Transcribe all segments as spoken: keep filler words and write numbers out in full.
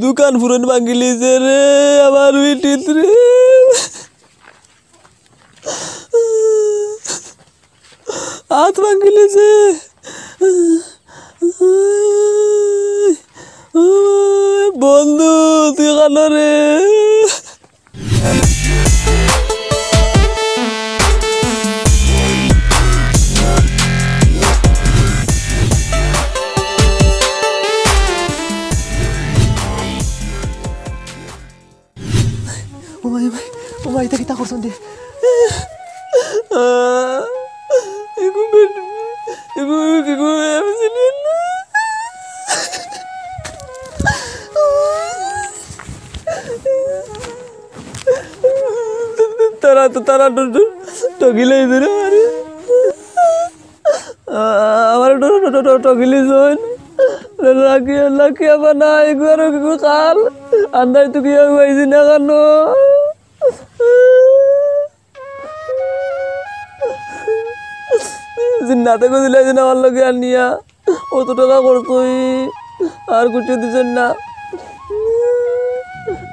দুখান ফুরন ভাঙ্গিলিছে রে, আমার বেটিত রে। আত ভাঙ্গিলিছে। বন্ধু, তুই কানো রে? ও ভাই, ও ভাই, ও ভাই, ইতা কিতা করছইন রে? এগু বেটি, এগু, এগু, আমি চিনি না। তারা তো, তারা তো, তো, ঠগিলাইছে রে আমারে। আ-, আমারে ঠ-, ঠ-, ঠ-, ঠ-, ঠগিলিছইন। লাকি, লাকি আবার না, এগু আরো কিগু কাল। আন্দাজ তো কিয়া হুয়াইছি না কানো। জিন্নাতে গজিলাইছইন আমার লগে আনিয়া। অত টেকা খরচ অই, আর কিচ্ছু দিছইন না।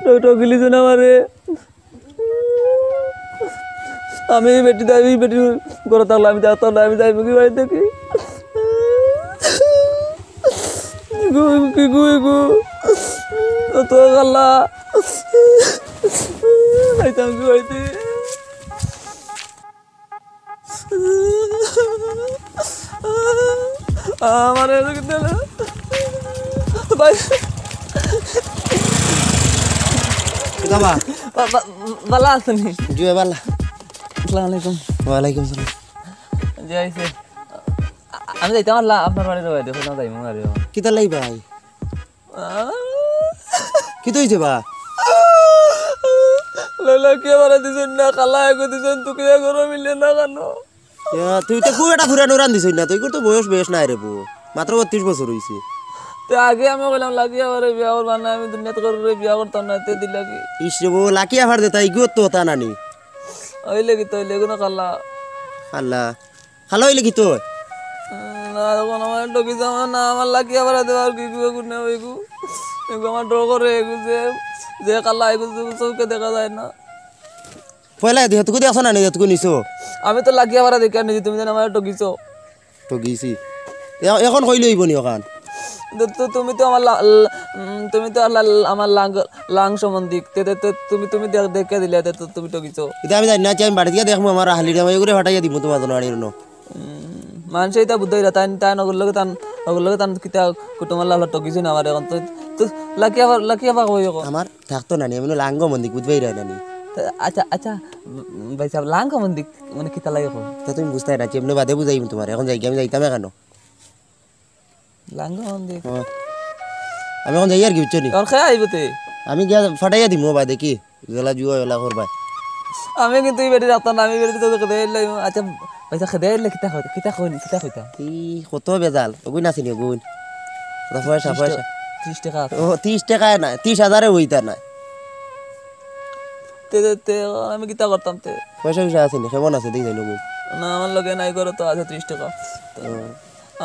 ঠ-, ঠগিলিছইন আমারে। আমি এই বেটি, আমি এই বেটির ঘরো থাকলে আমি থাকতাম না, আমি যাইমুগি বাড়ি থাকি। গো, কি গো, গো? অত কালা। যাইতাম কি বাড়িত? আমারে এদিকে দে না। ভাই। কিতা বা? বা-, বা-, বালা আছইন নি? জি ভাই, বালা। আসসালামু আলাইকুম। ওয়ালাইকুম সালাম। জি, আইছে। আ-, আমি যাইতাম আল্লাহ আপনার বাড়ির বাড়ি, দেখো না যাইমু আরে। কিতা লাগি ভাই? আহ, কিতা অইছে বা? লাকিয়ে আমারে দিছইন না, কালা এগু দিছইন, তুকিয়া করো মিলে না কানো। ইয়া, তুই তো খুব একটা ফুরান উরান দিছইন না, তুই তো বয়স বয়স নাই রে বো, মাত্র বত্রিশ বছর অইছে। তে আগে আমি কইলাম লাকিয়ে আমারে বিয়া করবা না, আমি দুনিয়াত করুরে বিয়া করতাম না, তে দিলা কি? ইস রে বো, লাকিয়ে আবার দে, তাই ইগু তো তা নানি। অইলে কিতা অইলে, এগু না কালা। আল্লাহ। খালা অইলে কিতা অয়? উম, না, অখন আমারে ঠগি যাও না, আমার লাকিয়ে আমারে দেও, আর কি, কি, কি, না, ওইগু। এগু আমার ডর করে, এগু যে, যে কালা, এগু যে চউখে দেখা যায় না। পয়লা এদিকে তুকু দেখছো না, নিজে তুকু নিছো? আমি তো লাকিয়ে আমারে দেখিয়া নিছি, তুমি যেন আমারে ঠগিছো। ঠগিছি। এ-, অখন কইলে অইবো নি অখান? তো, তো তুমি তো আমার লা-, লা-, উম, তুমি তো আল্লাহ, আমার লাং-, লাং সম্বন্ধিক। তে, তে, তে, তুমি, তুমি দেখ-, দেখিয়া দিলে, তে, তো তুমি ঠগিছো। ইতা আমি জানি না, আচ্ছা, আমি বাড়িত গিয়া দেখমু, আমার হালির জামাই ওগুরে ফাটাইয়া দিমু তোমার জন্য আনির ন। উম, মানষে ইতা বুঝাইরা, তাইন, তাইন ওগুর লগে তান, ওগুর লগে তান কিতা কুটুমর লাল ঠগিছইন আমারে অখন তো, তো লাকিয়ে আবার, লাকিয়ে আবার কই অখন। আমার থাকতো না নি, আমি লাঙ্গ মন্দিক বুঝবাই রায় না নি। তা, আচ্ছা, আচ্ছা, উম, ভাই সাহেব, লাঙ্গ মন্দিক মানে কিতা লাগে অখন? তা তুমি বুঝতায় না, এমনে বাদে বুঝাইমু তোমারে, অখন যাইগি, আমি যাইতাম কেনে? লাঙ্গ মন্দিক। হ্যাঁ। আমি অখন যাই আর কি, বুঝছো নি? তোর খেয়ে আইবো তে? আমি গিয়া ফাটাইয়া দিমু বাদে কি? যেলা জুয়া ওলা করবায়। আমি কিন্তু ই বেটি রাখতাম না, আমি ই বেটি তো খেদে আইলাম। আচ্ছা, পয়সা খেদে আইলে কিতা কই-, কিতা কইন, কিতা কইতা? ই কত বেজাল, ওগুন আছে নি, ওগুন। কত পয়সা, ত্রিশ পয়সা? টা-, ত্রিশ টেকা আছে। ও, ত্রিশ টেকায় না, ত্রিশ হাজারে অইতা না। তে, তে, তে, আমি কিতা করতাম তে? পয়সা টয়সা আছে নি, কেমন আছে, দেখি যাই ওগুন। না, আমার লগে নাই, ঘরো তো আছে ত্রিশ টেকা। ও।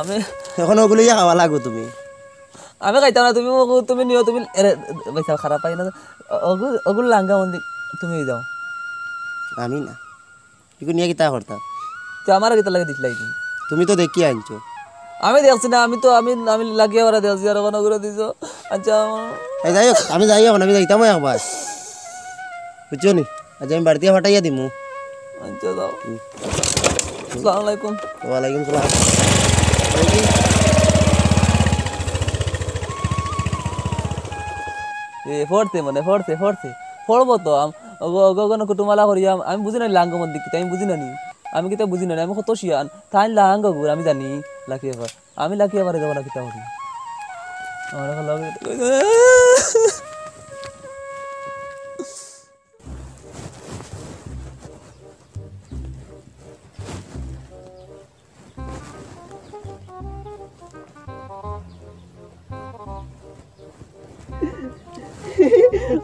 আমি অখন ওগুলো ইয়া খাওয়া লাগবো তুমি। আমি খাইতাম না, তুমি ওগু-, তুমি নিও, তুমি, এরে, ভাই সাহেব, খারাপ পাই না। ওগু-, ওগুলো লাঙ্গা মন্দির, তুমি যাও। আমি না। এগুলো নিয়া কিতা করতাম? তে আমারে কিতা লাগে দিছিলা এগুলো? তুমি তো দেখিয়া আনছো। আমি দেখছি না, আমি তো, আমি, আমি লাগিয়া ওরা দেখছি, আর ওখানে ওগুলো দিছো। আচ্ছা, আমার এই যাই হোক, আমি যাই অখন, আমি যাইতাম একবার। বুঝছো নি? আচ্ছা, আমি বাড়িত ফাটাইয়া দিমু। আচ্ছা, দাও। হুম। আসসালামু আলাইকুম। ওয়ালাইকুম সালাম। এ, পড়ছে মনে, পড়ছে, পড়ছে। পড়বো তো, আম-, ওগো, ওগো, ওগো, কুটুমালা করিয়া, আমি বুঝি না লাঙ্গ মন্দির কিতা, আমি বুঝি না নি। আমি কিতা বুঝি না নি, আমি কত শিয়ান। তাই লাঙ্গ গুর, আমি জানি, লাকি ব্যাপার। আমি লাকি আবার যাবো না, কিতা করি? আমার এখন লগে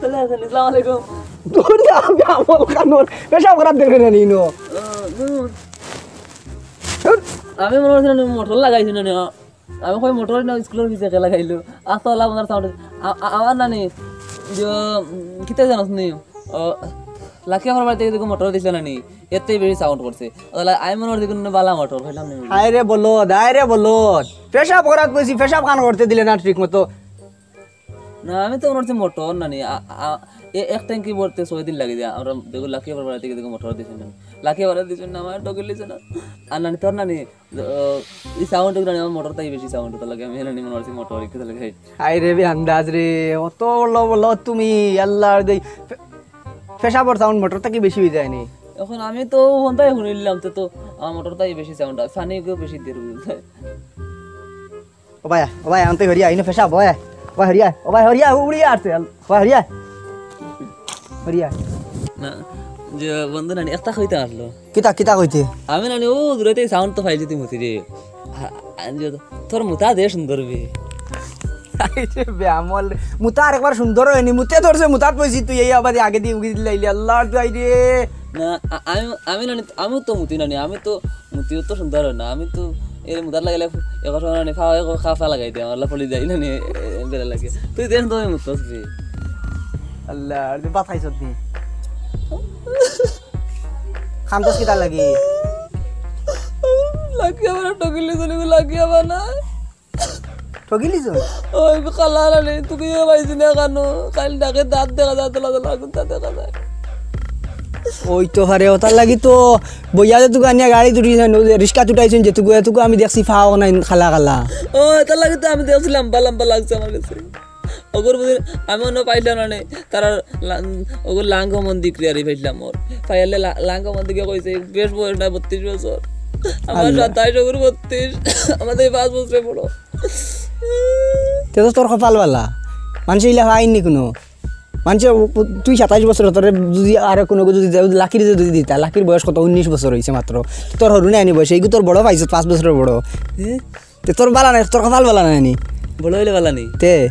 ভালা আছইন? আসসালামু আলাইকুম। দুনিয়া আমি আমল কানুন, পেশাব করার দেখে না নিনো। আমি মনে করছি না, মোটর লাগাইছি না, আমি কই মোটর না স্কুলর পিছে খেলা খাইলো। আস্তা ওলা আপনার সাউন্ড। আ-, আ-, আমার নানি, যে, উম, কিতা জানোস নি? ও, লাকি আমার বাড়িত দেখি মোটর দিছে নানি, এতেই বেশি সাউন্ড করছে। ওলা আমি মনে করছি কোনো বালা মোটর, পাইলাম না। হায় রে বলদ, হায় রে বলদ। পেশাব করাত কইছি, পেশাব খান করতে দিলে না ঠিক মতো। না, আমি তো মনে করছি মোটর নানি। আ-, আ-, এ-, এক ট্যাঙ্কি ভরতে ছয় দিন লাগে যায়। আমরা দেখো লাকি আমার বাড়িত দেখি মোটর দিছে না। লাকি আমার দিছে না, আমার টকেল দিছে না। আর নানি, তোর নানি, ও, এই সাউন্ড নানি, আমার মোটর তাই বেশি সাউন্ড, তার লাগে আমি নানি মনে করছি মোটর, একটু লাগে। হায় রে বেআন্দাজ রে, অত বলদ বলদ তুমি, আল্লাহ রে, পে-, পেশাবর সাউন্ড মোটর থাকি বেশি অই যায়নি? এখন আমি তো ফোনটাই শুনিলাম, তো, তো আমার মোটর তাই বেশি সাউন্ড, আর ফানিও বেশি দের বুঝে। ও ভাই, ও ভাই, আনতে হরিয়া, ইনো পেশাব, ও ভাই, ও ভাই, হরিয়া, ও ভাই, হরিয়া, উড়িয়া আসছে, ও ভাই, হরিয়া, হরিয়া। না, যে বন্ধু নানি, একটা কইতে আসলো। কিতা, কিতা কইতে? আমি নানি, ও দূরেতে সাউন্ড তো পাইছি তুই মুতি রে। আ-, আ-, যে তোর মুতা দে সুন্দর বে। আরে বেআমল, মুতা আরেকবার সুন্দর অয়নি, মুতে ধরছে, মুতাত পয়সি তুই এই আবার আগে দিয়ে উগি দিলাইলি, আল্লাহর দুয়াই রে। না, আ-, আমি, আমি নানি, আমি তো মুতি নানি, আমি তো মুতিও তো সুন্দর অয় না, আমি তো এর মুতাত লাগাইলে এখন সময় নানি, ফাওয়া এখন খাফা লাগাই দে, আমার ফলি যাই নানি, এ, বেলা লাগে। তুই দেখ তো আমি মুতস বে। আল্লাহ, আর তুই বাতাইছ তুই। খান্দস কিতা লাগি? লাগি আমার টকিলি জনি লাগি আমার না। টকিলি জন? ওই খালা রে, তুই কি পাইছি না কেন? কাল ডাকে দাঁত দেখা যায়, তোলা তোলা, কুন্তা দেখা যায়। ওই তো হারে, ওটার লাগি তো বইয়া যে তুই আনিয়া গাড়ি তুটি, রিক্সা তুটাইছেন যে তুই, তুই আমি দেখছি ফাও নাই খালা খালা। ও, এটার লাগি তো আমি দেখছি লম্বা লম্বা লাগছে আমার কাছে। ওগুর বুঝি আমি অন্য পাইলাম না নে, তারা লা-, ওগুর লাঙ্গ মন্দির ক্রিয়ারি পাইলাম ওর। পাইলে লা-, লাঙ্গ মন্দিরে কইছে, "বেশ বয়স না, বত্রিশ বছর।" আমার আল্লাহ। সাতাইশ, ওগুর বত্রিশ। আমাদের পাঁচ বছরে বড়। তে তো তোর কপাল বালা। মানুষে ইলা পাইনি কোনো। মানুষে ও-, ও-, তুই সাতাইশ বছর, তোরে যদি আরো কোনো যদি দে-, লাকির যদি দিতা, লাকির বয়স কত? উনিশ বছর অইছে মাত্র। তোর হরু নাই নি বয়স, এইগু তোর বড় পাইছত, পাঁচ বছর বড়। তে তোর বালা নাই, তোর কপাল বালা নাই নি? বড় অইলে বালা নি? তে?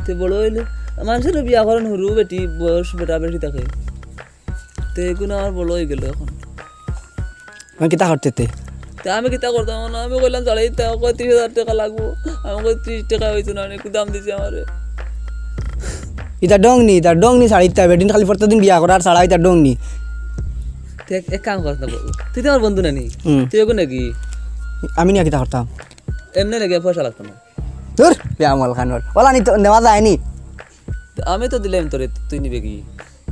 তে বড় অইলে, মানুষের বিয়া করেন হুরু বেটি, বয়স বেটা বেটি থাকে। তে এগুন আমার বড় অই গেল এখন। মানে কিতা করতে তে? তে আমি কিতা করতাম না? আমি কইলাম, "চালাই তে কয় ত্রিশ হাজার টেকা লাগবো।" আমি কই, "ত্রিশ টেকা অইতো না, একটু দাম দিছে আমারে।" ইতা ডং নি, ইতা ডং নি, ছাড়ি ইতা বেটিন খালি প্রত্যেকদিন বিয়া করার ছাড়া ইতা ডং নি। তে এক, এক কাম কর না, তুই তো আমার বন্ধু নানি, হুম। তুই এগু নাকি? আমি নিয়া কিতা করতাম? এমনি নাকি পয়সা লাগতো না। দূর, বেআমল খানোর। ওলা নি তো নেওয়া যায়নি। আমি তো দিলাম তোরে, তুই নিবে কি?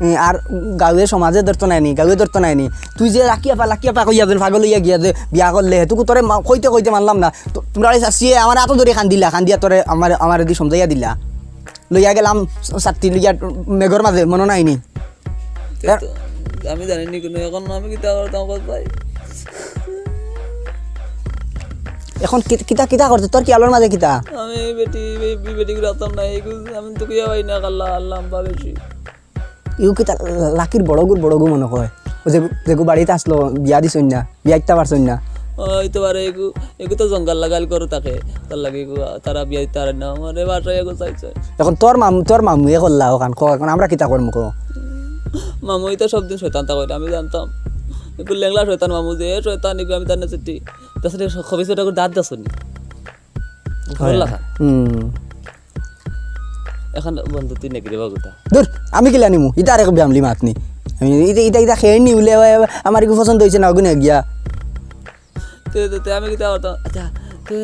এ, আর গাঁওয়ে সমাজে ধরতো নাইনি, গাঁওয়ে ধরতো নাইনি। তুই যে লাকি আপা, লাকি আপা কইয়া যেন পাগল অইয়া গিয়া যে বিয়া করলে, হেতুকু তোরে মা-, কইতে কইতে মানলাম না। তো, তোমরা এই শাশিয়ে আমার আতো ধরি কান্দিলা, কান্দিয়া তোরে আমার, আমারে দি সমঝাইয়া দিলা। লইয়া গেলাম ছাত্তি লইয়া মেঘর মাঝে, মনো নাইনি। তে তো আমি জানি নি কোনো, এখন আমি কিতা করতাম, কত ভাই? এখন কি-, কিতা, কিতা করতে? তোর কি আলোর মাঝে কিতা? আমি বেটি, বে-, বে-, বেটি রাখতাম না, এগু আমি তো কিয়া ভাই না, আল্লাহ, আল্লাহ, আম্বা বেশি। ইউ কিতা লাকির বড় গুর বড় গু মনে কয়? ও যে, যেগু বাড়িত আসলো, বিয়া দিছইন না, বিয়া দিতা পারছইন না। ওই তো পারে, এগু, এগু তো জঙ্গল লাগাল করো তাকে, তার লাগে এগু, তারা বিয়া দিতা পারে না, আমারে বাসায় এগু চাইছে। এখন তোর মামু, তোর মামু এ করলা ওখান, ক, এখন আমরা কিতা করমু ক? মামু ইতা সব দিন শয়তান তা কইরা আমি জানতাম। একটু লেংলা শয়তান মামু যে, এ শয়তান, একটু আমি তার না চিঠি। তাছাড়া খবিস বেটা করে দাঁত দাসনি। হয়। বললা খা। হুম। এখন বন্ধু তুই নেগরি বাগুতা। দূর, আমি কিলা নিমু? ইতা আরেক বিয়ামলি মাতনি। আমি ইতা, ইতা, ইতা খেয়ে নি উলে, আমার একটু পছন্দ হইছে না, ওগুনে গিয়া। তে, তে, তে, আমি কিতা করতাম? আচ্ছা, তে,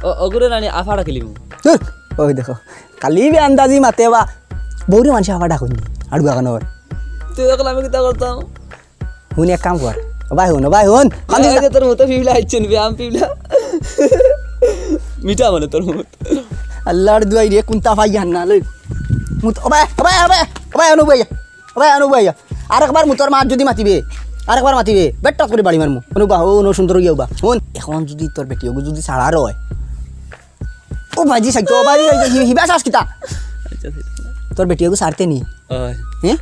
ও, ওগুরে নানি আফাড়া খেলিমু। দূর, ওই দেখো, খালি বে আন্দাজি মাতে বা, বউরে মানষে আফাড়া কইনি, আড়ুয়া কানোর। তে দেখলাম আমি কিতা করতাম? হুন এক কাম কর, ও ভাই হুন, ও ভাই হুন, কান্দিস এই না। যে তোর মতো পিবলা আইছেন বে, আম পিবলা। মিঠা মানে তোর মতো। আল্লাহর দুয়াই রে, কুন্তা ভাই হান না লই। মুত, ও ভাই, ও ভাই, ও ভাই, ও ভাই, অনু ভাই। ও ভাই, আনো ভাই। আরেকবার মুতর মাত যদি মাতিবে, আরেকবার মাতিবে, বেট্টা করে বাড়ি মারমু। অনু বা, ও, অনু সুন্দর হইয়া বা। হুন, এখন যদি তোর বেটি ওগু যদি ছাড়া রয়, ও ভাইজি সাইতো, ও ভাইজি সাইতো, হি-, হিবা চাস কিতা? আচ্ছা, আচ্ছা। তোর বেটি ওগু ছাড়তে নি? অয়। হ্যাঁ?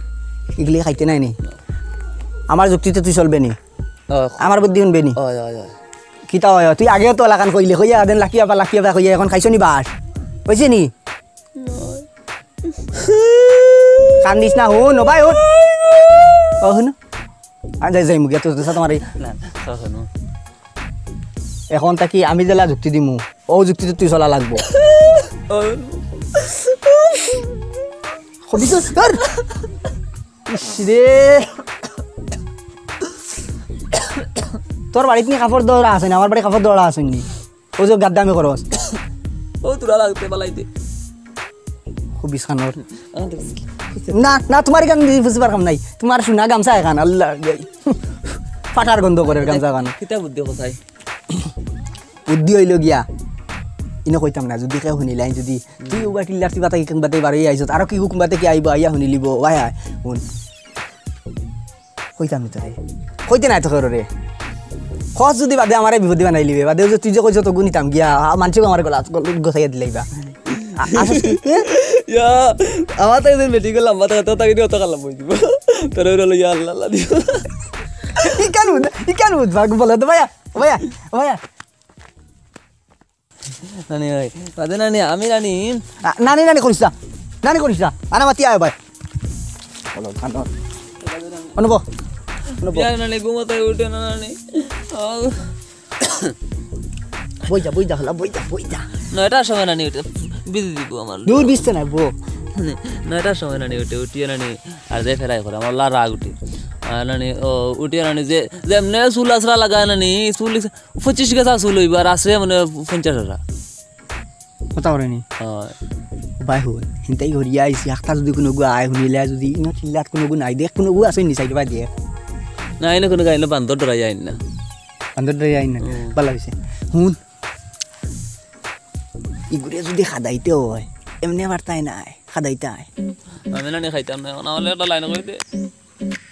ইগলি খাইতে নাই নি? আমার যুক্তিতে তুই চলবে নি? অয়। আমার বুদ্ধি শুনবে নি? অয়, অয়, অয়। কিতা অয়, অয়? তুই আগেও তো লাখান কইলে, কইয়া দেন লাকিয়া পা, লাকিয়া পা কইয়া, এখন খাইছো নি বাস? হইছে নি? কান্দিস না, হুন, ও ভাই, হুন। ও, হুন। আমি যাই, যাই, মুখে তো, তো তোমার এই না, না, তখন। এখন তাকি আমি যেলা যুক্তি দিমু, ও যুক্তিতে তুই চলা লাগবো। কবি তো ধর। ইস রে। তোর বাড়িত নি কাপড় দৌড়া আছে না, আমার বাড়ি কাপড় দৌড়া আছে নি? ও যে গাদ্দামি করস। ও তোরা লাগতে বালাইতে। খুব ইসখানোর। না, না, তোমার এখান দিয়ে বুঝবার কাম নাই। তোমার সোনা গামছা এখান, আল্লাহ। ফাটার গন্ধ করের গামছা এখান। কিতা বুদ্ধি কোথায়? বুদ্ধি অইলো গিয়া। ইনো কইতাম না, যদি কেউ হুনিলাইন, যদি তুই উবা টিল্লার তুই বাতাই কিংবা তাই বারোই আইছত, আরো কি কুকুম বাতাই কি আইবো, আইয়া হুনিলিবো, ওয়াই হায়, হুন। কইতাম নি তোরে। কইতে নাই তো কেউরে। খস যদি বাদে আমারে বিপদে বানাইলিবে, বাদে যে তুই যে কইছ তো গুনিতাম গিয়া, আ, মানসিক আমারে গলা, গল-, গোসাইয়া দিলাইবা। আ-, আসস কি? ইয়া, আমার তো একদিন বেটি গেলাম, মাথা কথা তাকে দিয়ে অত কালাম হয়ে দিব। তোর ওই রলো, ইয়া আল্লাহ, আল্লাহ দিও। ইকান বুঝ, ইকান বুঝ, ভাগ বলে তো ভাইয়া, ভাইয়া, ভাইয়া। নানি ভাই, বাদে নানি, আমি নানি। আ, নানি, নানি করিস না। নানি করিস না। আনা মাতি আয় ভাই। বলো, কানো। অনুভব। অনুভব। বিয়ার নানি ঘুমাতে উঠে না নানি। আউ। বই যা, বই যা, হলা, বই যা, বই যা। নয়টার সময় নানি উঠে। বিজি দিব আমার। দূর বিজতে না, বো। মানে, নয়টার সময় নানি উঠে, উঠিয়ে নানি আর যে ফেরাই করে, আমার লা রাগ উঠে। আর নানি, ও, উঠিয়ে নানি যে, যেমনে চুল আছড়া লাগায় নানি, চুল পঁচিশ গেছা চুল অইবা, আর আছে মানে পঞ্চাশ হাজার। কথা করেনি। হয়। ভাই হুন, হিনতাই ঘুরিয়া আইছি, আখতা যদি কোনো গু আয়, হুনিলে যদি, ইনো চিল্লাত কোনো গু নাই, দেখ কোনো গু আছে নি, সাইড বাই দেখ। না, এনে কোনো গাইলে বান্দর ডরাই যায় না। বান্দর ডরাই যায় না। হুম। ভালা হইছে। হুন। ইগুরে যদি খাদাইতে হয়, এমনি পারতাই নাই, খাদাইতে হয়। আমি না নি খাইতাম না, না হলে একটা লাইন করে দে।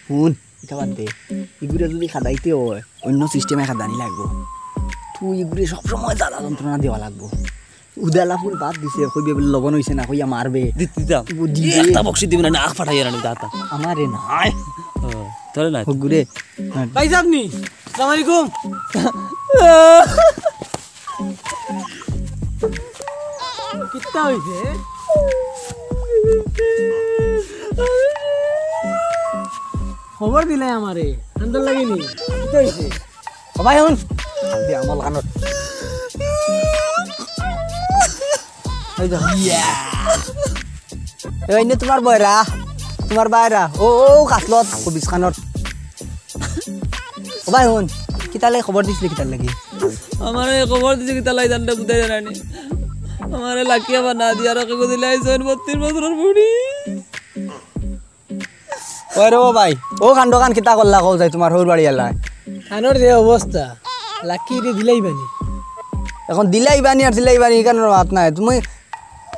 হুন, ইটা বাদ দে। ইগুরে যদি খাদাইতে হয়, অন্য সিস্টেমে খাদানি লাগবো। তুই ইগুরে সবসময় জ্বালা যন্ত্রণা দেওয়া লাগবো। উদালা ফুল বাদ দিছে, কইবে বলে লবণ হইছে না, কইয়া মারবে। দিতে দিতাম। ও দিবে। একটা বক্সি দিবি না, না, আখ ফাটাইয়া রানি দাতা। আমারে না। আয়। ও, তোরে না। হগুরে। ভাই সাহেব নি? আসসালামু আলাইকুম। কিতা হইছে? খবর দিলাই আমারে, আন্দর লাগেনি? কিতা হইছে? ও ভাই, হুন। দে, আমার কানত। এই যা। ইয়া। এ, এনে তোমার বয়রা, তোমার বাইরা। ও, ও, কাসলত, কবিস খানর। ও ভাই, হুন। কিতালে খবর দিছলি কিতার লাগি? আমারে খবর দিছে কিতার লাগি জানতে বুঝাই জানানি। আমারে লাকিয়া বানা দিয়া রাখে গো দিলাই ছয় বত্রিশ বছরের বুড়ি। ওই রে ও ভাই, ও কাণ্ড কান কিতা করলা কও যাই তোমার হউর বাড়ি এলায়? কানর যে অবস্থা, লাকি রে দিলাই বানি। এখন দিলাই বানি আর দিলাই বানি, এখানে মাত নাই। তুমি,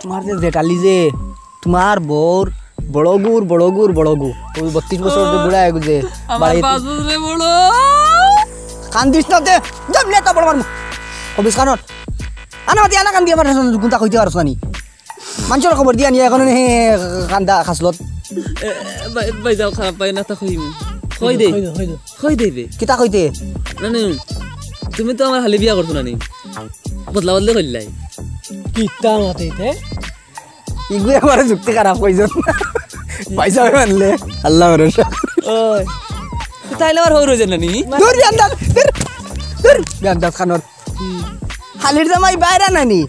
তোমার যে জেঠালি যে, তোমার বউর বড় গুর, বড় গুর, বড় গু। ওই বত্রিশ বছর যে বুড়া এগু যে, আমার বাড়িত পাঁচ বছরে বড়। কান্দিস না তে, যেমনি একটা বড় মারমু। কবিস খানর। আনা মাতি আনা কান্দি আমার গুন্তা কইতে পারছ না নি? মানষর খবর দিয়া নিয়া এখন হে কান্দা খাসলত। এ, ভাই, ভাই যাও, খারাপ পাই না, তা কইমু। কই দে? কই দে, কই দে। কই দে বে? কিতা কইতে? না, না, তুমি তো আমার হালি বিয়া করছো না নি? বদলা বদলি করলাই। কিতা মাতে ইতে? ইগুয়ে আমার যুক্তি খারাপ কইজন। পয়সা মানলে আল্লাহ ভরসা। ওই। তাইলে আমার হউর হইছে না নি? দূর বিয়ান্দাজ, দূর, দূর বিয়ান্দাজ খানর। হালির জামাই বাইরা না নি?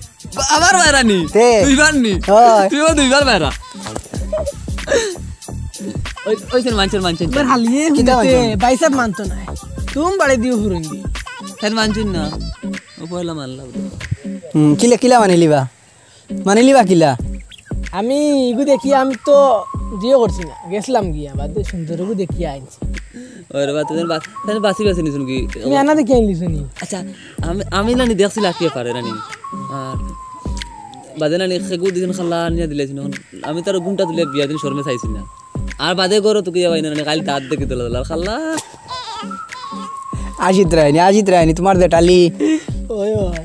আবার বাইরা নি? তে। দুইবার নি? হয়। তুই আবার দুইবার বাইরা। ওই, ওই সে মানছেন, মানছেন। এবার হালিয়ে কিতা হুনতে মানছেন? বাইসাব মানতো না। তুম বাড়ি দিও ফুরঙ্গি। ফের মানছেন না। ও পয়লা মানলা। হুম, কিলা, কিলা মানিলিবা? মানিলিবা কিলা? আমি ইগু দেখি, আমি তো জিও করছি না, গেছিলাম গিয়া, বাদে সুন্দর ইগু দেখি আইছি। ওরে বা, তুমি বা-, তুমি বাসি বাসি নিছুন কি? তুমি আনা দেখি আনলিছো নি? আচ্ছা, আমি, আমি নানি দেখছি লাকিয়ে পারে নানি। আর বাদে নানি খেগু দিন খালা আনিয়া দিলে ছিল। আমি তার ঘুমটা তুলে বিয়া দিন শরমে চাইছি না। আর বাদে করো তো কি যাবাই না, নানি খালি দাঁত দেখি তোলা তোলা। আর খালা। আজিত রায়নি, আজিত রায়নি, তোমার জেঠালি। ওই, ওই।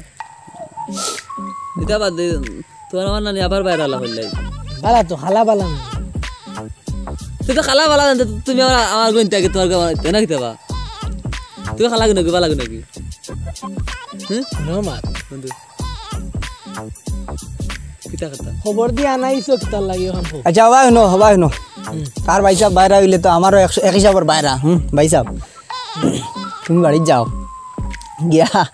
এটা বাদ দে, তোমার আমার নানি আবার বাইরে আলা হইলাই। বালা তো, খালা বালা না। তুই তো খালা বালা জানতে, তুমি আমার, আমার গইনতে আগে তোমার গা বানাইতে না কিতাবা? তুমি খালা গুণ কি, বালা গুণ কি? হুম? হুনো মাত। বন্ধু। কিতা কথা? খবর দিয়া আনাইছো কিতার লাগি অখন কও? আচ্ছা, হবাই হুনো, হবাই হুনো। হুম। তার ভাইসাব বাইরা হইলে তো আমারও এক, এক হিসাবর বাইরা। হুম, ভাইসাব। তুমি বাড়িত যাও। গিয়া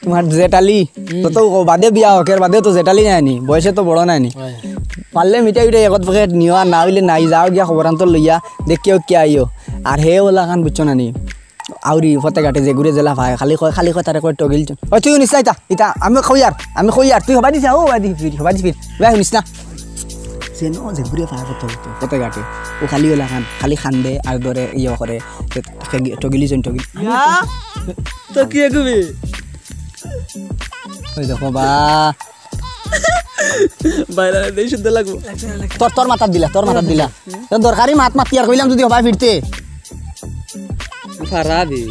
তোমার জেঠালি, হুম। তত কও, বাদে বিয়া হোক, এর বাদে তো জেঠালি নায় নি, বয়সে তো বড় নায় নি। অয়। পারলে মিঠাই উঠাই এক প্যাকেট নিও, আর না অইলে নাই, যাও গিয়া খবরান্তর লইয়া, দেখিও কে আইও। আর হে ওলা খান বুঝছো না নি, আউরি ফতে ঘাটে যেগুরে যেলা পায়, খালি কয়, খালি কয় তারে কয় টগিল চন। ওই তুই হুনিস না ইতা, ইতা আমি কই আর, আমি কই আর, তুই হবাই দিস না, ও হবাই দি ফির, হবাই দি ফির, ভাই হুনিস না। সে ন যেগুরে পায় ফতে, ফতে ঘাটে, ও খালি ওলা খান, খালি খান্দে আর ধরে ইয়ে করে, টগিলি চন টগিল। ইয়া, তো কি এগুবি? ওই দেখো বা। বাইরে দেই শুদ্ধ লাগবো। তোর, তোর মাথাত দিলা, তোর মাথাত দিলা। তোর দরকারি মাত মাতি আর কইলাম যদি হবাই ফিরতে। ফারা দে।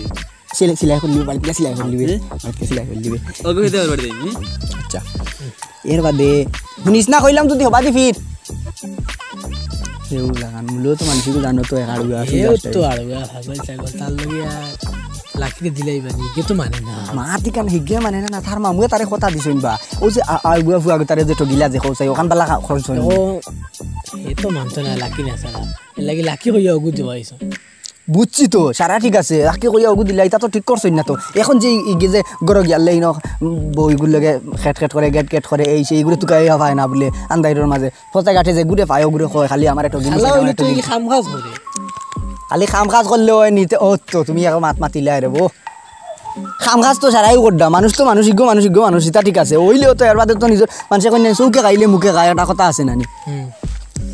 সিলাই, সিলাই করি দিবে, বাড়িতে সিলাই করি দিবে। হুম? বাড়িতে সিলাই করি দিবে। ওকে হইতে পারবে দে, হুম? আচ্ছা। এর বাদে, হুনিস না কইলাম যদি হবাই দি ফির। কেউ লাগান, মূলত মানুষ তো জানো তো, এক আড়ুয়া আছে, এও just তো আড়ুয়া, পাগল ছাগল, তার লগে আর লাকিরে দিলাই বানি, ইগে তো মানে না। মা তিকান হিগে মানে না, না, তার মামুয়ে তারে কথা দিছইন বা। ও যে আ-, আড়ুয়া ফুয়া তারে যে টগিলা যে কইছাই, ওখান বালা খা-, খরচ হইনি। ও, এ তো মানতো না, লাকি না ছাড়া। এর লাগি লাকি কইয়া ওগু দিবাইছো। বুঝছি তো, সারা ঠিক আছে, লাকি কইয়া ওগু দিলা, ইতা তো ঠিক করছইন না তো। এখন যে ই-, ইগে যে গরো গিয়ালে ইনো, উম, বইগুর লগে খেট খেট করে, গেট গেট করে, এই সেই, ইগুরে তুকাই হবায় না বলে, আন্দাইরর মাঝে। ফতে ঘাটে যেগুরে পায়, ওগুরে কয়, খালি আমার একটা জিনিস, খালা আমার হইলে একটা তুই জিনিস। কাম কাজ করে। খালি কাম কাজ করলে অয় নিতে, ও তো, তুমি এখন মাত মাতিলে রে বো। কাম কাজ তো সারাই করডা, মানুষ তো মানুষ, ইগো মানুষ, ইগো মানুষ, ইতা ঠিক আছে। অইলেও তো এর বাদে তো নিজর, মানুষে কইন না, চৌকে খাইলে মুখে খায়, একটা কথা আছে না নি? হুম।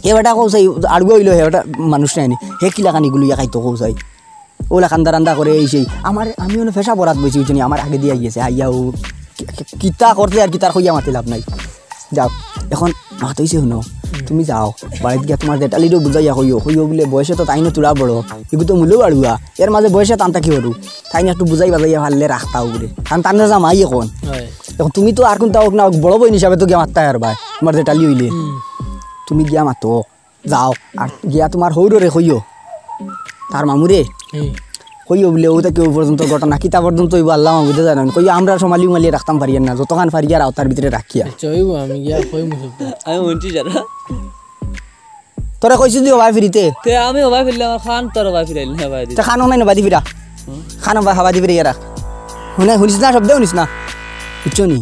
হে বেটা কৌছাই, আড়ুয়া অইলেও হে বেটা মানুষ নায় নি। হে কিলাখান ইগুলো ইয়া খাইতো কৌছাই। ওলা কান্দা রান্দা করে এই সেই। আমার, আমি অনো ফেশা বরাত বইছি, বুঝছো নি? আমার আগে দিয়া গেছে, আইয়া ও কি-, কি-, কিতা করতে আর কিতার কইয়া মাতি লাভ নাই। যাও, এখন মাত অইছে হুনো, তুমি যাও, বাড়িত গিয়া তোমার জেঠালিরেও বুঝাইয়া কইও, কইও বুলে বয়সে তো তাইনও তুরা বড়, ইগু তো মূলেও আড়ুয়া, এর মাঝে বয়সে তান থাকি হুরু, তাইন একটু বুঝাই বাজাইয়া পারলে রাখতা উগরে, কারণ তান জামাই এখন। হয়। এখন তুমি তো আর কোনটা হোক না হোক, বড় বইন হিসাবে তো গিয়া মাততায় পারবায়, তোমার জেঠালি অইলে। হুম। তুমি গিয়া মাতো, যাও, আর গিয়া তোমার হউররে কইও, তার মামুরে, হুম। কইও বুলে, ও থাকি ও পর্যন্ত ঘটনা, কিতা পর্যন্ত অইবো আল্লাহ মাবুদে জানইন। কইও, আমরা সমালি উমালি রাখতাম পারিয়ার না, যতখান পারিয়ার আওতার ভিতরে রাখিয়া। আচ্ছা, অইবো, আমি গিয়া কইমু সব। আমি হুনছি যারা। তোরে কইছি তুই হবাই ফিরিতে। তে আমি হবাই ফিরলে আমার খান তোর হবাই ফিরাইল না, হবাই দিস। তে খান নাই না, বাদি ফিরা। হুম। খান হবাই, হবাই দি ফিরা ইয়ারা। হুনে, হুনিস না, শব্দ হুনিস না। বুঝছো নি?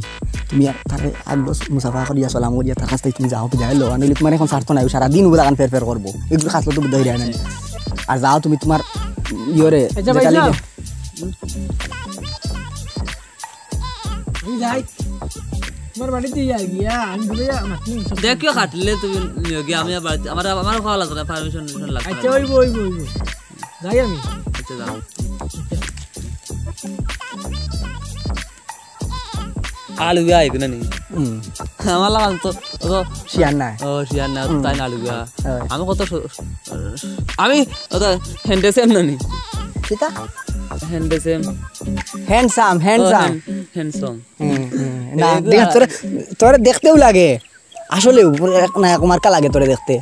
তুমি আর তারে আগ বস মুসাফা করিয়া, সালাম করিয়া, তার কাছ থাকি তুমি যাও, বিদায় লও। আর নইলে তোমার এখন স্বার্থ নাই, ও সারাদিন উবরা কান ফের ফের করবো। এগুলো খাসলো তো বুঝতে হইরে না। আর যাও তুমি তোমার ইয়রে, আচ্ছা, ভাই, যেটা যাও। লিখে। আমি যাই। তোমার বাড়িতে ইয়া গিয়া, আমি ঘুরে যা, মাতি। দেখিও খাটলে তুমি নিও গিয়া, আমি আর বাড়িতে, আমার, আমার খাওয়া লাগতো না, পারমিশন লাগতো না। আচ্ছা, অইবো, অইবো, অইবো। যাই আমি। আচ্ছা, যাও। আলু গা আইতো না নি? হুম। আমার লাগান তো, ও তো শিয়ান না। ও, শিয়ান না, হুম। তাই না আলু গা। হয়। আমি কত স-, আমি অত handsome না নি? কিতা? Handsome। Handsome, ও, handsome। হ্যান-, handsome। হুম, হুম। না, এগুলা দেখ, তোরে, তোরে দেখতেও লাগে। আসলে উপরে এক নায়ক মার্কা লাগে তোরে দেখতে।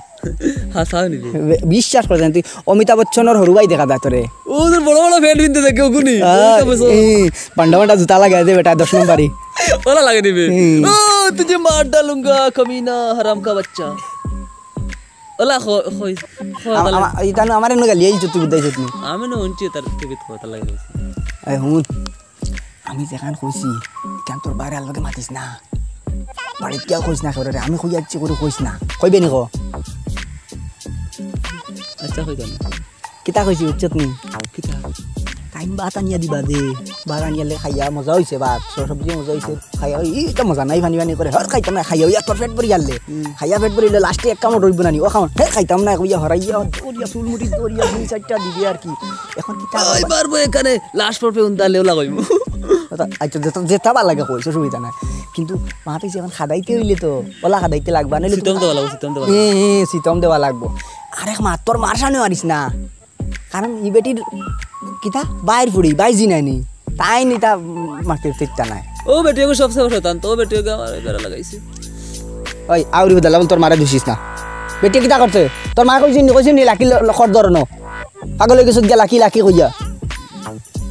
হাছাউ নি বে? বি-, বিশ্বাস করে জানি তুই অমিতাভ বচ্চনর হরু ভাই দেখা যায় তোরে। ও তোর বড় বড় pant পিনতে থাকে ওগুনি। আহ, অমিতাভ বচ্চন। এই বান্ডা বান্ডা জুতা লাগাই দে বেটা, দশ নম্বরি। ওলা লাগে দিবে। হুম। ও তুঝে মার ডালুঙ্গা কমিনা হারাম কা বাচ্চা। ওলা খ-, খই, খ-, আম-, তাহলে। আমা-, ইতা নু আমারে নু গালি, এই তো তুই বুঝাই নি। আমি না হুনছি তার টিভিত কথা লাগে। এই হুন। আমি যেখান কইছি, ইখান তোর বাইরে আলোকে মাতিস না। বাড়িত কেউ কইস না কেউরে, আমি কই যাচ্ছি করে কইস না। কইবে নি ক? আচ্ছা, কইতাম না। কিতা কইছি, উচ্চত নি? কিতা? টাইম ভাত আনিয়া দিবা দে। ভাত আনিয়ালে খাইয়া মজা হইছে ভাত। স-, সবজি মজা হইছে। খাইয়া ওই, ইটা মজা নাই, পানি পানি করে। হর খাইতাম না, খাইয়া ওই তোর পেট ভরি আনলে। হুম। খাইয়া পেট ভরি আনলে, লাস্টে এক কামড় রইব না নি। ও খাওয়ান, হে খাইতাম না, কইয়া হরাইয়া, দৌড়িয়া চুল মুঠি দৌড়িয়া দুই চারটা দিবে আর কি। এখন কিতা ওই পারবো এখানে লাশ পড়বে উন্দালেও লাগাইমু। ওটা, আচ্ছা, যেটা, যেটা ভালা লাগে কইস, অসুবিধা নাই। কিন্তু মাতে যে এখন খাদাইতে হইলে তো, ওলা খাদাইতে লাগবা, নাইলে সিতম তুমি দেওয়া লাগবো, সিতম দেওয়া এ, লাগবো। এ, সিতম দেওয়া লাগবো। আরে মা, তোর মার সামনে মারিস না। কারণ ই বেটির কিতা? বাইর ফুড়ি, বাইর জি নাইনি। তাই নি তা মারতে চেষ্টা নাই। ও বেটি, ওকে সবচেয়ে বড় শয়তান, তো বেটি ওকে আমার বেড়া লাগাইছে। ওই, আউরি হুদালা বল, তোর মারে দুষিস না। বেটি কিতা করছে? তোর মা কইছিনি, কইছিনি, লাকি ল-, ল-, খর ধরনো। পাগল হয়ে গেছে গিয়া লাকি লাকি কইয়া।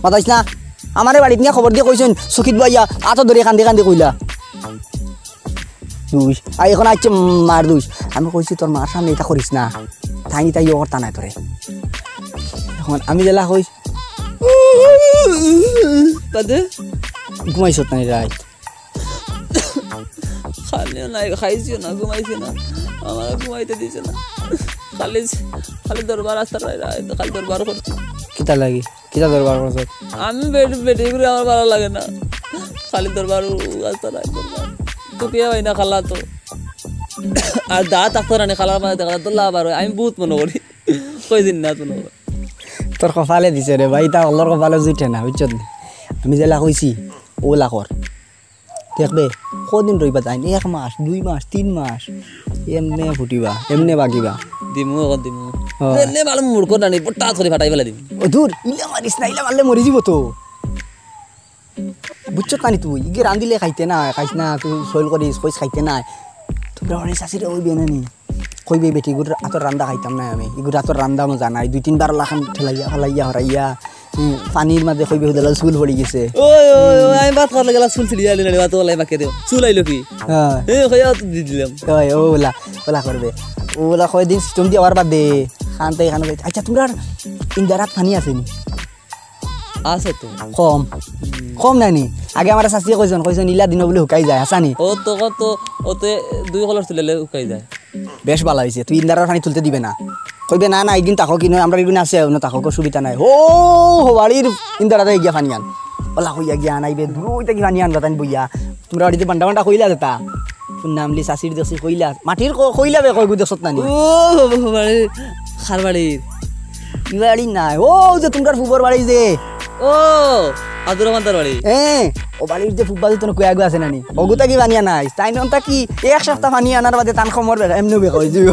মাতাইস না। আমারে বাড়িত নিয়া খবর দিয়া কইছইন, চকিত বইয়া আতো ধরি কান্দি কান্দি কইলা। দুষ। আর এখন আইছে মার দুষ। আমি কইছি, "তোর মার সামনে ইতা করিস না।" তাই নি তাই ইয়ে করতা নায় তোরে। এখন আমি যেলা কইস, বাদে? ঘুমাইছত নানি রাইত? খানিও নাই, খাইছিও না, ঘুমাইছি না, আমার ঘুমাইতে দিছে না। খালি, খালি দরবার আছে রাইত, রাইত খালি দরবার করছি। কিতা লাগি? কিতা দরবার করছত? আমি বেটি, বেটি করে আমার ভালা লাগে না, খালি দরবার আছে রাইত দরবার। তো কে ভাই না খালা তো, আর দা থাকতো না নি, খালার মাঝে দেখা যাতো লাভ আর হয়। আমি বহুত মনে করি, কই দিন না তো। তোর কপালে দিছে রে ভাই, তা অকলর কপালে জুটে না, বুঝছত নি? আমি যেলা কইছি, ওলা কর। দেখবে, কদিন রইবা তাইন, এক মাস, দুই মাস, তিন মাস, এমনে ফুটিবা, এমনে বাগিবা। দিমু, অখন দিমু। হ্যাঁ। এমনে ভালা মুড়কো না নি, পটাত করি ফাটাই ফালাই দিমু। ও দূর, ইলা মারিস না, ইলা মারলে মরি যিবো তো। বুঝছত নানি তুই, ইগে রান্দিলে খাইতে নায়, খাইস না, তুই সইল করিস, কইস খাইতে নায়। তোমরা অনেক শাশুড়ি ওই বেনে নি। কইবে বেটি, ইগুর আতর রান্দা খাইতাম না আমি, ইগুর আতর রান্দা মজা নাই, দুই তিনবার লাখান ঠেলাইয়া, ফালাইয়া, হরাইয়া, হুম, পানির মাঝে কইবে হুদালা চুল পড়ি গেছে। ওই, ওই, ওই, আমি ভাত খাওয়ার লাগি চুল ছিড়িয়া আইলি না রে, ভাত ওলাই বাকি দেও। চুল আইলো কি? হ্যাঁ। এ, কইয়া তো দি দিলাম। ওই, ও ওলা, ওলা করবে। ও ওলা কয়দিন সিস্টেম দিয়ে আবার বাদ দে। খান তাই খান খাইতে। আচ্ছা, তোমরা ইন্দারাত পানি আছে নি? আছে তো। কম। হুম। কম নাই নি? আগে আমার শাশুড়ি কইছন, কইছন ইলা দিন বুলে হুকাই যায়, হাছা নি? ও তো, কত, ওতে দুই কলস তুলেলে হুকাই যায়। বেশ ভালা হইছে, তুই ইন্দারার পানি তুলতে দিবে না। কইবে, "না, না, একদিন তাকো কি নয়, আমরা একদিন আছে, অন্য তাকো, কোনো সুবিধা নাই।" ও, হো বাড়ির ইন্দারাতে গিয়া পানি আন। ওলা কইয়া গিয়া আনাইবে, দূর থাকি পানি আনবা তাইন বইয়া। তোমরা বাড়িতে বান্ডা বান্ডা কইলা যেতা। তোর নাম লি শাশুড়ি দেখছি কইলা। মাটির ক-, কইলা বে কই গু দেখছত নানি? ও, হো বাড়ির, খার বাড়ির। ই বাড়ি নাই। ও, যে তোমরার ফুবর বাড়ি যে। ও, আব্দুর রহমান তার বাড়ি। এ, ও বাড়ির যে ফুব্বা যে তোর কুয়া গু আছে নানি? ওগু থাকি পানি আনাইস। তাইন অন্তা কি এক সপ্তাহ পানি আনার বাদে তান কমর বেকা, এমনে বেকা হয়ে যাইব।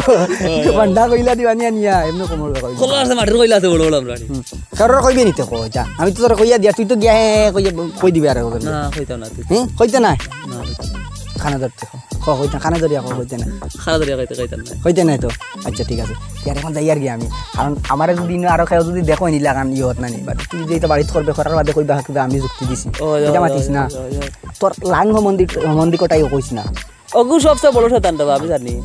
বান্ডা কইলা দি পানি আনিয়া, এমনে কমর বেকা হয়ে যাইব। খোলা আছে, মাটির কইলা আছে বড় বড় আমরা। হুম। কারোর কইবে নিতে কই, যা। আমি তো তোর কইয়া দিয়া, তুই তো গিয়া হে কইয়া, কই দিবে আর কইবে। না, কইতাম না তুই। হ্যাঁ? কইতে নাই? না, কইতাম না। খানা ধরতে কো। কো, কইতে, খানা ধরিয়া কো, কইতে নাই। খানা ধরিয়া কইতে, কইতাম না। কইতে নাই তো? আচ্ছা, ঠিক আছে। ইয়ার এখন যাই আর কি আমি। কারণ আমারে যদি ইনো আরো কেউ যদি দেখো, নিলে এখন ইয়ে হত না নি। But তুই যেটা বাড়িত করবে, করার বাদে কইবা, কিবা আমি যুক্তি দিছি। ও, ইয়া, এটা ইয়া, মাতিস ইয়া, না। ইয়া, ইয়া। তোর লাং সম্বন্ধী, সম্বন্ধী কটাইও কইস না। ওগু সবচেয়ে বড় শয়তান রে বা, আমি জানি।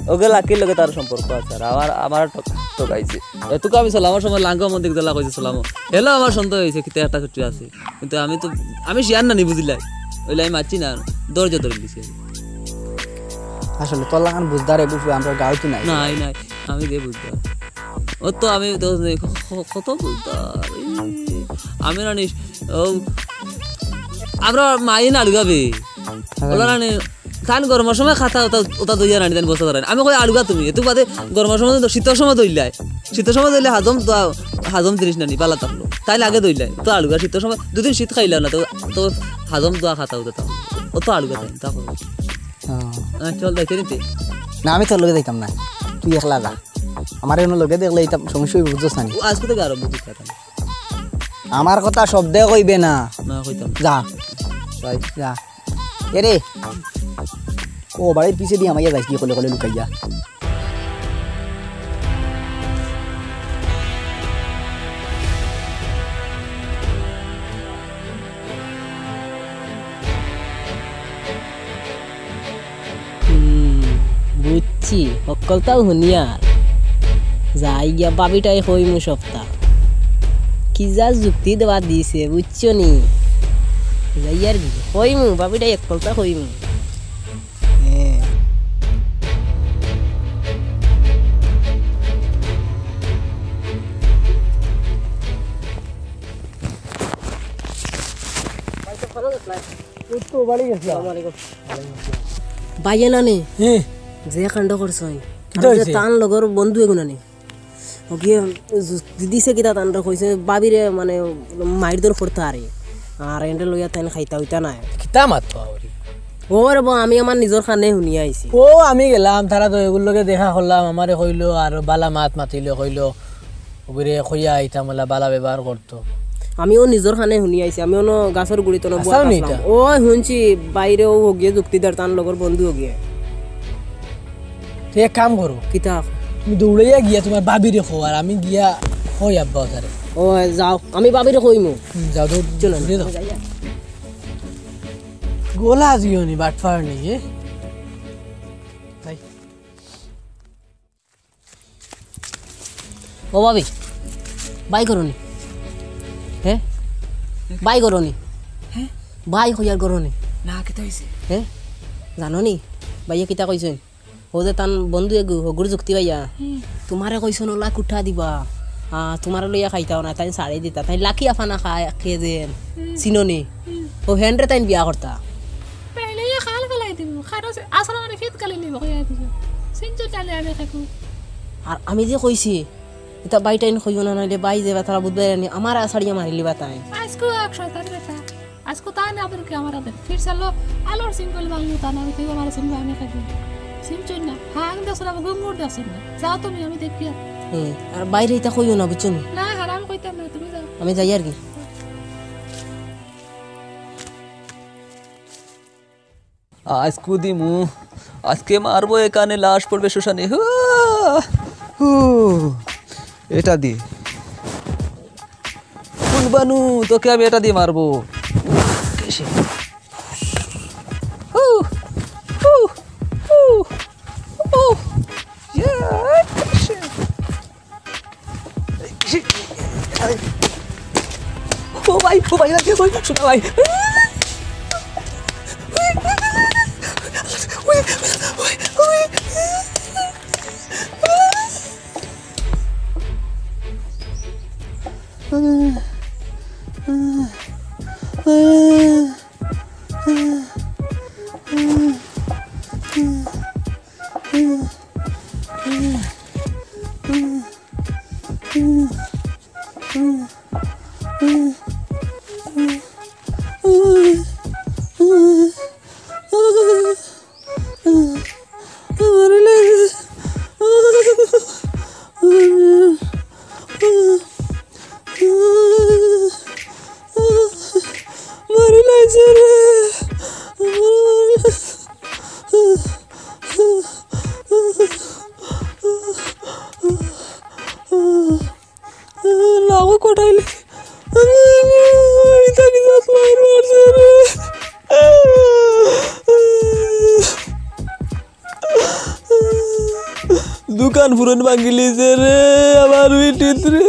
ওগু লাকির লগে তার সম্পর্ক আছে, আর আমার, আমার ঠক-, ঠকাইছে। এটুকু আমি সালামর সময় লাঙ্গো মন্দির দলা কইছে সালামো। হ্যালো, আমার সন্দেহ হইছে, কিতা একটা কিছু আছে। কিন্তু আমি তো, আমি শিয়ার না নি বুঝিলাই। ওইলে আমি মারছি না, ধৈর্য ধরে দিছি। আসলে তোর লাখান বুঝদার এগু আমরা গাঁওতে নাই। নাই, নাই, আমি দে বুঝদার। ও তো আমি তো ক-, ক-, কত বুঝদার। এই, আমি না নিস-, ও, আমরা মাই না আলগাবে। হ্যাঁ। ওলা না নি-, তান গরমর সময় খাতা ওটা, ওটা দইয়া রানি দেন বসে ধরেন। আমি কই, "আলগা তুমি, এত বাদে গরমর সময় তো শীতর সময় দইলাই। শীতর সময় দইলে হাজম তো, হাজম জিনিস নানি, বালা থাকলো। তাই লাগে দইলাই। তো আলগা শীতর সময়, দুদিন শীত খাইলা না, তো, তো হাজম দোয়া খাতা ওটা তো। ও তো আলগা তাই, তা করো।" হ্যাঁ। হ্যাঁ, চল, দেখে নিতে। না, আমি তোর লগে যাইতাম না। তুই একলা যা। আমার এমন লগে দেখলে এটা সমস্যা হইব, বুঝছস না নি? ও, আজকে থেকে আরম্ভ করতে হবে। আমার কথা শব্দে কইবে না। না, কইতাম না। যা। ভাই। যা। এরে। ও, বাড়ির পিছে দিয়া মাইয়া যাইস কি কলে কলে লুকাইয়া। হুম, বুঝছি, হক্কলতাও হুনিয়ার। যাই গিয়া বাবিটাই কইমু সপ্তাহ। কি যা যুক্তি দেওয়া দিছে, বুঝছো নি? যাই আর কি, কইমু, বাবিটাই হক্কলতা কইমু। হ্যাঁ। ও তো বাড়ি গেছিলাম। আসসালামু আলাইকুম। ভাইয়ে নানি, হ্যাঁ। যে কাণ্ড করছইন, কিতা আর যে হইছে? তান লগর বন্ধু এগু নানি। ওগিয়ে যুক্তি দিছে কিতা তানরে কইছে, ভাবিরে মানে মাইর দর করতে আরে। আর এনরে লইয়া তাইন খাইতা হইতা নাই। কিতা মাত বাবুরি? ও রে বা, আমি আমার নিজর কানে হুনিয়া আইছি। ও আমি গেলাম, তারা তো এগুর লগে দেখা করলাম, আমারে কইলো আর বালা মাত মাতিলো কইলো। ওগুরে কইয়া আইতাম, ওলা বালা ব্যবহার করতো। আমিও নিজর কানে হুনি আইছি, আমি অনো গাছর গুড়িত অনো বওয়া আছলাম। ও হুনছি, বাইরে ও ওগিয়ে যুক্তি দের, তান লগর বন্ধু ওগিয়ে। তুই এক কাম করো। কিতা? তুমি দৌড়াইয়া গিয়া তুমার ভাবিরে কও, আর আমি গিয়া কই আব্বা ওতারে। ও, যাও, আমি ভাবিরে কইমু। হুম, যাও, দৌড়-, চলো, দৌড়ে যাও। যাই। গোলা জিওনি, বাটফার নেই, এ? যাই। ও ভাবি, বাই করনি? হ্যাঁ? বাই করনি? হ্যাঁ? ভাই কইয়ার গরনে। না, কিতা অইছে? হে? জানো নি? ভাইয়ে কিতা কইছইন? ও যে তান বন্ধু এগু, হগুর যুক্তি ভাইয়া। হুম। তুমারে কইছইন ওলা কুঠা দিবা। আ, তুমারে লইয়া খাইতাও না, তাইন ছাড়ি দিতা। তাইন লাকি আফা না খায়, কে যেন। হুম। চিনো নি? হুম। ও হেনরে তাইন বিয়া করতা। তাইলে ইয়া খাল ফালাই দিমু। খাটো সে-, আসলে মানে ফিত কালি নিব, কইয়া দিছে। সিনচো চালে আমি খাকু। আর আমি যে কইছি, ইতা ভাই টাইন কইও না, নাইলে ভাই যে বেটারা বুঝবে নি, আমার আছাড়িয়া মারিলিবা তাইন। আইজকু এক শয়তান বেটা। আইজকু তা না আবার কি আমার আদর। ফির চালো, আলোর সিঙ্গল বাংলু তা না, তুই আমার সিঙ্গল আমি খাইবি। সিনচইন না। হ্যাঁ, আমি দেখছি না, গুঙ্গুর দেখছি না। যাও তুমি, আমি দেখি আর। হুম, আর ভাইরে ইতা কইও না, বুঝছো নি? না, হারাম কইতাম না, তুমি যাও। আমি যাই আর কি। আইজকু দিমু, আইজকে মারবো এখানে, লাশ পড়বে শ্মশানে। হু, হু, এটা দি। ফুলবানু, তোকে আমি এটা দি মারবো। হু, হু, হু, হু। ইয়ে, ও ভাই, ও ভাই, ও ভাই, শোনা ভাই। লাগো কটাইলে। ইতা কি জাত মাইর মারছে রে। দোকান ফুরন ভাঙিলিছে রে, আমার বেটিত রে।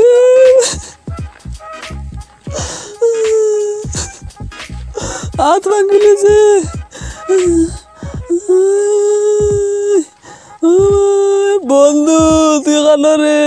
হাত ভাঙিলিছে। বন্ধু, তুই কানো রে?